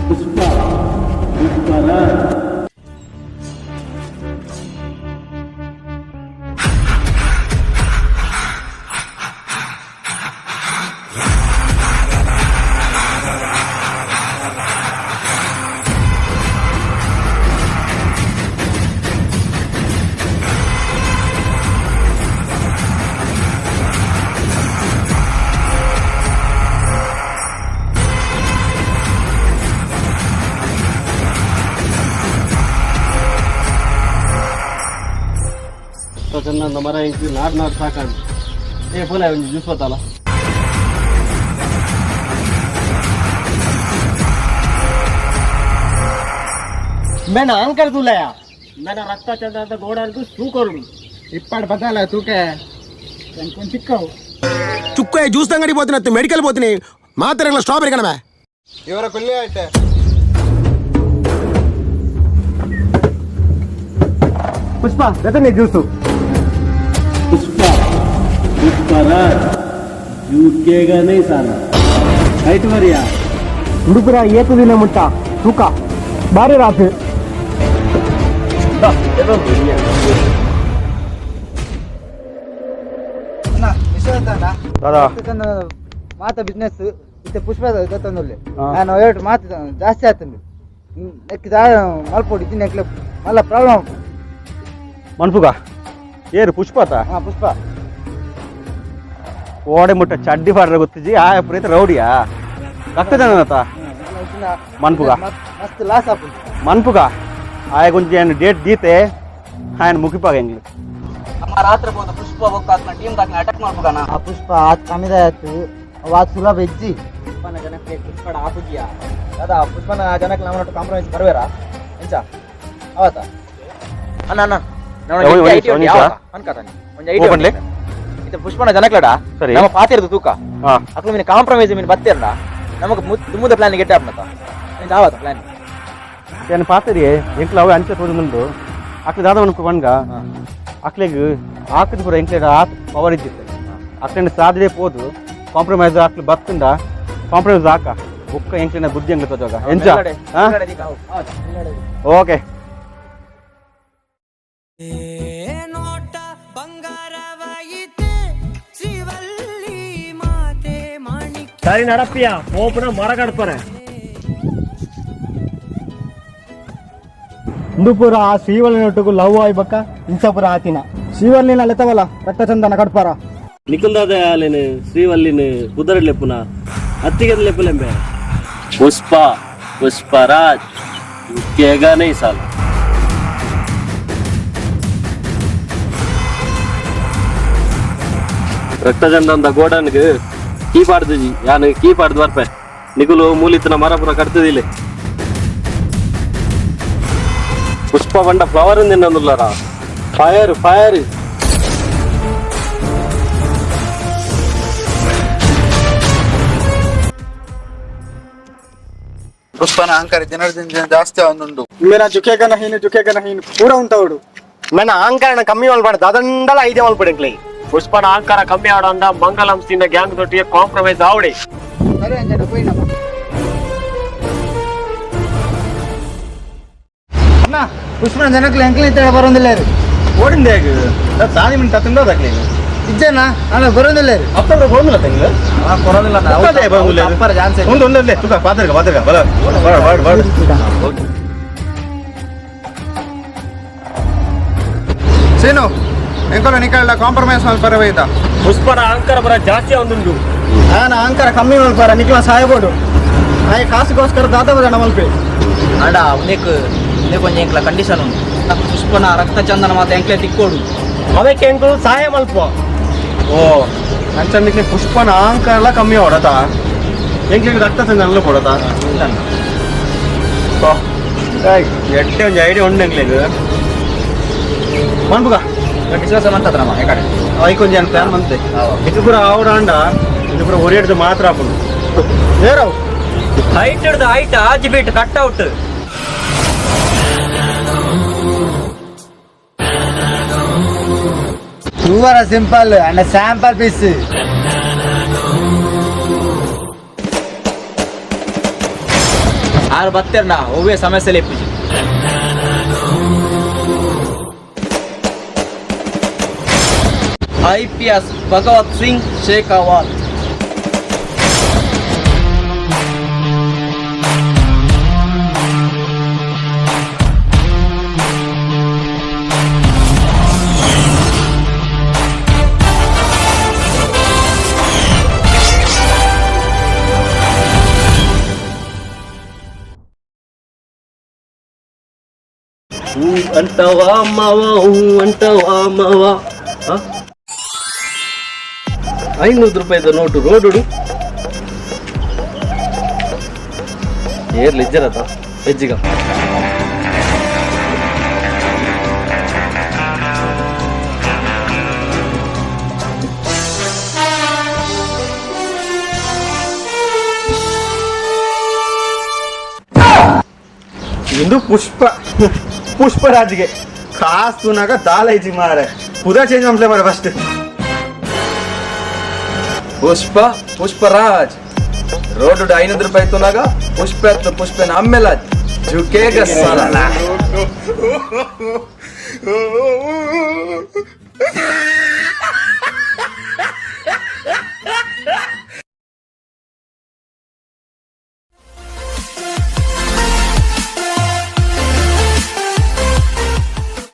ಪುಷ್ಪ ಪುಷ್ಪರಾಜ್. ಚಂದ ಮರ ಇಂಚು ನಾಡ್ ನಾಡ್ ಸಾಕಾಂಡು. ಏ ಪೋಲೆ, ಒಂಜಿ ಜ್ಯೂಸ್ ಬತ್ತಲ್ಲ. मैंने अंकर तुलाया. ನನ್ನ ರಕ್ತ ಚಂದ ಅಂತ ಗೋಡಾನ್ಕು ಸೂಕರುಡು. ಇಪ್ಪಾಡು ಬದಲ ತೂಕೆ ಚಿಕ್ಕವು. చుక్క జ్యూస్ అంగడి పోతున్నా, మెడికల్ పోతున్నాయి, మాత్రం స్ట్రాబెరీ కనమే. ಇವರ ಕೊಲ್ಲಿ ಆಯ್ತೆ. ಪುಷ್ಪ ಜೊತೆ ಜ್ಯೂಸು. ಪುಷ್ಪ ಪುಷ್ಪರಾಜ್ ಯುಕೆಗನೇ ಸಾಲ ರೈಟ್ ಮರಿಯಾ. ಉಡುಪುರ ಏಕು ದಿನ ಮುಟ್ಟ ತೂಕ ಬಾರಿ ರಾತ್ರಿ. ಮಾತ ಬಿಸ್ನೆಸ್ ಇತ್ತೆ ಪುಷ್ಪ ದತ್ತೊಂದುಲ್ಲೆ. ನಾನು ಎರಡು ಮಾತು ಜಾಸ್ತಿ ಆತುಂಡು. ನೆಕ್ ಮಲ್ಪೊಡು ಇಜ್ಜಿ ನೆಕ್ಲೆ ಮಲ್ಲ ಪ್ರಾಬ್ಲಮ್. ಮನ್ಪುಗ ಏರು ಪುಷ್ಪತ. ಹಾ, ಪುಷ್ಪ. ಓಡೆ ಮುಟ್ಟ ಚಡ್ಡಿ ಪಾಡ್ರ ಗೊತ್ತಿಜಿ. ಆ ಪ್ರೀತ ರೌಡಿಯಾ ರಕ್ತಜನತ ಮನ್ಪುಗ. ಮಸ್ತ್ ಲಾಸ್ ಆಪುಂಡು. ಮನ್ಪುಗ ಆಯ ಕೊಂಚ ಡೇಟ್ ದೀತೆ ఆయన ಮುಗಿಪಾಗ ಎಂಗ್ಲು. ಅಮ್ಮ ರಾತ್ರಿ ಹೋದ ಪುಷ್ಪ ಬೊಕ್ಕ ಟೀಮ್ ದಾಖಲೆ ಅಟ್ಯಾಕ್ ಮಾಡ್ಬೋಣ. ಆ ಪುಷ್ಪ ಆತ್ ಕಮ್ಮಿದ ಆಯ್ತು, ಅವು ಆತ್ ಸುಲಭ ಇಜ್ಜಿ. ಪುಷ್ಪನ ಜನಕ್ಕೆ ಪುಷ್ಪಡ ಆಪುಜಿಯಾ ದಾದಾ? ಪುಷ್ಪನ ಜನಕ್ಕೆ ನಮ್ಮ ಕಾಂಪ್ರಮೈಸ್ ಬರ್ವೇರಾ ಎಂಚ ಅವತ ಅಣ್ಣ ಅಣ್ಣ. ಒಂದ್ ನಿಮಿಷ, ಒಂದ್ ನಿಮಿಷ. ಓಪನ್ಲೆ. ಇದು ಪುಷ್ಪನ ಜನಕ್ಲಡ. ಸರಿ. ನಮ್ಮ ಪಾತಿರ್ದು ತೂಕ. ಹಾ. ಅಕ್ಲು ಮೀನು ಕಾಂಪ್ರಮೈಸ್ ಮೀನು ಬತ್ತೀರ್ನ ನಮಗ್ ದುಮ್ಮದ ಪ್ಲಾನ್ ಗೆಟ್ಟ ಆಪ್ನತ ಆವತ ಪ್ಲಾನ್. నేను ಪಾತರಿ ಎಂಕ್ಲ ಅವೆ ಅಂಚೆ ತೋಜು ಮುಂದು ಅಕ್ಲೆ ದಾದ ಮನ್ಪು ಪನ್ಗ ಅಕ್ಲೆಗ್ ಆಕದ ಪೂರ ಎಂಕ್ಲೆ ಆತ್ ಪವರ್ ಇದ್ದಿತ್ತು. ಅಕ್ಲೆನ ಸಾಧನೆ ಪೋದು ಕಾಂಪ್ರಮೈಸ್ ಅಕ್ಲೆ ಬತ್ತುಂಡ ಕಾಂಪ್ರಮೈಸ್ ಆಕ ಬುಕ್ಕ ಎಂಕ್ಲೆನ ಬುದ್ಧಿ ಎಂಗ್ಲ ತೋಜಾಗ ಎಂಚ. ಓಕೆ. ಸರಿ ನಡಪ್ಪಿಯ ಓಪನ ಮರ ಕಡ್ಪರೆ. ಉಡುಪುರ ಆ ಶ್ರೀವಳ್ಳಿ ಲವ್ ಆಯ್ಬಕ್ಕ ಇಂಚಪುರ ಆತಿನ ಶ್ರೀವಳ್ಳಿನ ಲೆತ್ತವಲ್ಲ ರಕ್ತಚಂದನ ಕಡ್ಪಾರ. ನಿಖಿಲ್ದಾದ ಆಲೇನು ಶ್ರೀವಲ್ಲಿನ ಕುದರ ಲೆಪ್ಪುನ ಅತ್ತಿಗೆ ಲೆಪ್ಪುಲೆಂಬೆ. ಪುಷ್ಪ ಪುಷ್ಪರಾಜ್ ಯುಕೆಗನೇ ಸಾಲ. ರಕ್ತಚಂದನ ಗೋಡನ್ಗೆ ಕೀ ಪಾಡ್ದು ಯಾನು ಕೀ ಪಾಡ್ದು ಬರ್ಪೆ. ನಿಗುಲು ಮೂಲಿತನ ಮರ ಪೂರ ಕಟ್ತದಿಲ್ಲ. ಪುಷ್ಪ ಬಂಡ ಫ್ಲವರ್ ತಿನ್ನೊಂದುಲ್ಲಾರ. Fire fire. ಪುಷ್ಪನ ಅಹಂಕಾರ ದಿನದಿಂದ ದಿನ ಜಾಸ್ತಿ ಆವೊಂದುಂಡು. ಮೇರಾ ಜುಕೇಗ ನಹೀನು ಜುಕೇಗ ನಹೀನು ಪೂರ ಉಂಟವಡು. ನನ್ನ ಅಹಂಕಾರನ ಕಮ್ಮಿ ಮಲ್ಪಡ ದಾದಂಡಲ ಐಡಿಯಾ ಮಲ್ಪಡ ಎಂಕ್ಲೆ. ಪುಷ್ಪನ ಅಹಂಕಾರ ಕಮ್ಮಿ ಆಡಂದ ಮಂಗಲಂ ಸಿಂದ ಗ್ಯಾಂಗ್ ದೊಟ್ಟಿಗೆ ಕಾಂಪ್ರಮೈಸ್ ಆವಡಿ. ಸರಿ ಅಂಜನ ಪೋಯಿನಪ್ಪ. ಅಣ್ಣ, ಪುಷ್ಪನ ಜನಕ್ಲೆ ಎಂಕ್ಲೆ ಇತ್ತ ಬರೋದಿಲ್ಲ. ಓಡಿಂದೆ ಸಾದಿ ಮಿನಿಟ್ ತತ್ತುಂಡ ದಕ್ಲೆ. ಇಜ್ಜನ ಅಣ್ಣ ಬರೋದಿಲ್ಲ. ಅಪ್ಪ ಬೋಂದಿಲ್ಲ ತಂಗ್ಲ. ಕೊರೋದಿಲ್ಲ. ಅಪ್ಪರ ಚಾನ್ಸ್. ಉಂಡು ಉಂಡು ತುಕ ಪಾತ್ರಗ ಪಾತ್ರಗ ಬಲ ಬಡ ಬಡ ಬಡ. ಸೀನು ಎಂಕೊಲ ನಿಕಲ್ಡ ಕಾಂಪ್ರಮೈಸ್ ಮಲ್ಪರೆ ಬೈದ. ಪುಷ್ಪನ ಅಹಂಕಾರ ಬರ ಜಾಸ್ತಿ ಒಂದುಂಡು. ಆನ ಅಹಂಕಾರ ಕಮ್ಮಿ ಮಲ್ಪಾರ ನಿಕ್ಲ ಸಾಯಬೋಡು. ಆಯ ಕಾಸುಗೋಸ್ಕರ ದಾದವ ಜನ ಮಲ್ಪೆ. ಅಣ್ಣ, ಉಂದೆಕ್ ಉಂದೆಕ್ ಒಂಜಿ ಎಂಕ್ಲ ಕಂಡೀಷನ್ ಉಂಡು. ಪುಷ್ಪನ ರಕ್ತ ಚಂದನ ಮಾತ ಎಂಕ್ಲೆ ತಿಕ್ಕೋಡು. ಅವಕ್ಕೆ ಎಂಕುಲು ಸಹಾಯ ಮಲ್ಪ. ಓ ಅಂಚ ಪುಷ್ಪನ ಅಹಂಕಾರ ಎಲ್ಲ ಕಮ್ಮಿ ಹೊಡತಾ ಎಂಕ್ಲಿಗೆ ರಕ್ತ ಚಂದನ ಕೊಡತಾ ಎಡ್ಡೆ ಒಂಜಿ ಐಡಿಯಾ ಉಂಡು ಎಂಕ್ಲೆಗ್ ಮನ್ಪುಗ. ಡಿಸ್ಕಸ್ ಮಂತದ ನಮ್ಮ ಈ ಕಡೆ. ಐಕ್ ಒಂಜಿ ಪ್ಲಾನ್ ಮಂತೆ. ಇದು ಪೂರ ಆವಡ ಇದು ಪೂರ ಒರಿಯಡ್ದು ಮಾತ್ರ ಆಪುಂಡು. ಏರವು. ಹೈಟ್ ಹಿಡ್ದು ಹೈಟ್ ಆಜಿ ಬೀಟ್ ಕಟ್ ಔಟ್. ತೂವರ ಸಿಂಪಲ್ ಅಂಡ್ ಸ್ಯಾಂಪಲ್ ಪೀಸ್. ಆರು ಬತ್ತೆರ್ನ ಒವ್ವೇ ಸಮಸ್ಯೆ ಲೆಪ್ಪುಜಿ. ಐಪಿಎಸ್ ಭಗವತ್ ಸಿಂಗ್ ಶೇಖಾವತ್. ಹೂ ಅಂತವಾ ಮಾವ, ಹೂ ಅಂತವಾ ಮಾವ. 500 ರೂಪಾಯಿದ ನೋಟು ರೋಡುಡು ಏರ್ಲಿ ಇಜ್ಜರತ ಹೆಜ್ಜಿಗ. ಇಂದು ಪುಷ್ಪ ಪುಷ್ಪರಾಜ್ಗೆ ಕಾಸು ತೂನಾಗ ದಾಲ ಇಜ್ಜಿ ಮಾರೆ, ಪುದಾ ಚೇಂಜ್ ಮಾಡ್ಲೆ ಮಾರೆ ಫಸ್ಟ್. ಪುಷ್ಪ ಪುಷ್ಪರಾಜ್ ರೋಡ್ 500 ರೂಪಾಯಿ ತುನಾಗ ಪುಷ್ಪ ಪುಷ್ಪನ ಆಮೇಲೆ ಜುಕೇಗ ಸಾಲ.